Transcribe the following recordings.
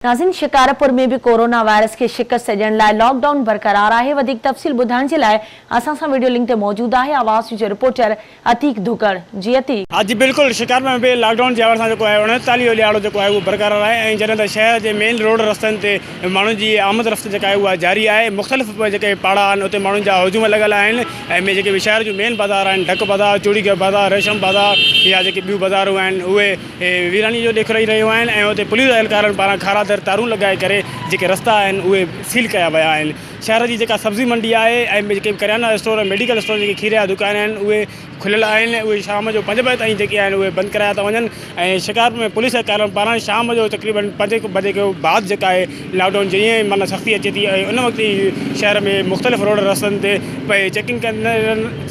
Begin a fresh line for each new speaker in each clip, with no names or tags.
ناظرين شڪارپور ۾ به corona virus کي شڪست ڏيڻ لاء لاڪ ڊائون برقرار آهي وڌيڪ تفصيل ٻڌائڻ جي لاء اسان سان وڊيو لنڪ تي موجود آهي آواز نيوز جو رپورٽر عتيق ڌوڪڙ جي عتيق.
ها جي بلڪل شڪارپور ۾ به لاڪ ڊائون جي حوالي سان جيڪو آهي 39 ڏهاڙو جيڪو آهي اهو برقرار آهي ۽ جڏهن ته شهر جي مين روڊ رستن تي ماڻهن جي آمد رفت جيڪا آهي اها جاري آهي مختلف جيڪي پاڙا آهن اتي ماڻهن جا هجوم لڳل آهن ۽ ۾ جيڪي به شهر جون مين بازار آهن ڍڪ بازار چوڙي گهر بازار ريشم بازار يا جيڪي ٻيون بازارون آهن اهي ويراني جو ڏيک رهي رهيون آهن ۽ اتي پوليس اهلڪارن پاران کارا در تارون لڳائي ڪري جيڪي رستا آهن اهي سيل ڪيا ويا آهن شهر جي جيڪا سبزي منڊي آهي ۽ جيڪي به ڪريانا اسٽور ۽ ميڊيڪل اسٽور جيڪي کير جا دڪان آهن اهي کليل آهن اهي شام جو پنج بجي تائين جيڪي آهن اهي بند ڪرايا ٿا وڃن ۽ شڪارپور ۾ پوليس اهلڪارن پاران شام جو تقريبن پنج بجي کان بعد جيڪا آهي لاڪ ڊائون جيئن ئي معنيٰ سختي اچي ٿي ۽ ان وقت ئي شهر ۾ مختلف روڊ رستن تي پئي چيڪنگ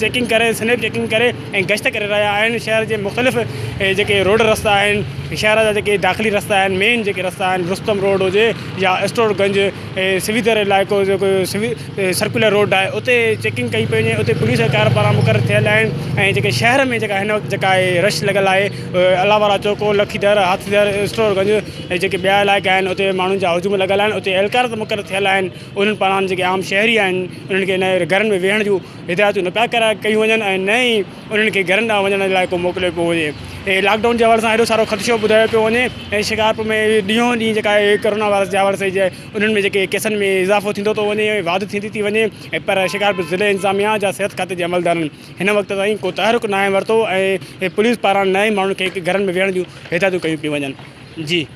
چيڪنگ ڪري سنيپ چيڪنگ ڪري ۽ گشت ڪري رهيا آهن شهر جي مختلف جيڪي روڊ رستا آهن شهر جا جيڪي داخلي رستا آهن مين جيڪي رستا آهن رستم روڊ هجي يا اسٽور گنج سويدر علائقو جيڪو سرڪولر روڊ آهي اتي چيڪنگ ڪئي پئي وڃي اتي پوليس اهلڪار پاران مقرر ٿيل آهن ۽ جيڪي شهر ۾ جيڪا هن وقت جيڪا آهي رش لڳل آهي الله وارا چوڪو لکي در هاٿي در اسٽور گنج ۽ جيڪي ٻيا علائقا آهن اتي ماڻهن جا هجوم لڳل آهن اتي اهلڪار ته مقرر ٿيل آهن انهن پاران جيڪي عام شهري آهن انهن کي گهرن ۾ ويهڻ جون هدايتون نه پيا ڪيون وڃن ۽ نه ئي انهن کي گهرن ڏانهن وڃڻ لاء ڪو موڪليو پيو وڃي ۽ لاڪ ڊائون جي حوالي سان ايڏو سارو خدشو ٻڌايو پيو وڃي ۽ شڪارپور ۾ ڏينهون ڏينهن جيڪا آهي ڪرونا وائرس جي حوالي سان انهن ۾ جيڪي ڪيسن ۾ اضافو ٿيندو ٿو وڃي ۽ واڌ ٿيندي ٿي وڃي ۽ پر شڪارپور ضلعي انتظاميا جا صحت کاتي جي عملدارن هن وقت تائين ڪو تحرڪ ناهي ورتو ۽ پوليس پاران نه ئي ماڻهن کي گهرن ۾ ويهڻ جون هدايتون ڪيون پيون وڃن جي.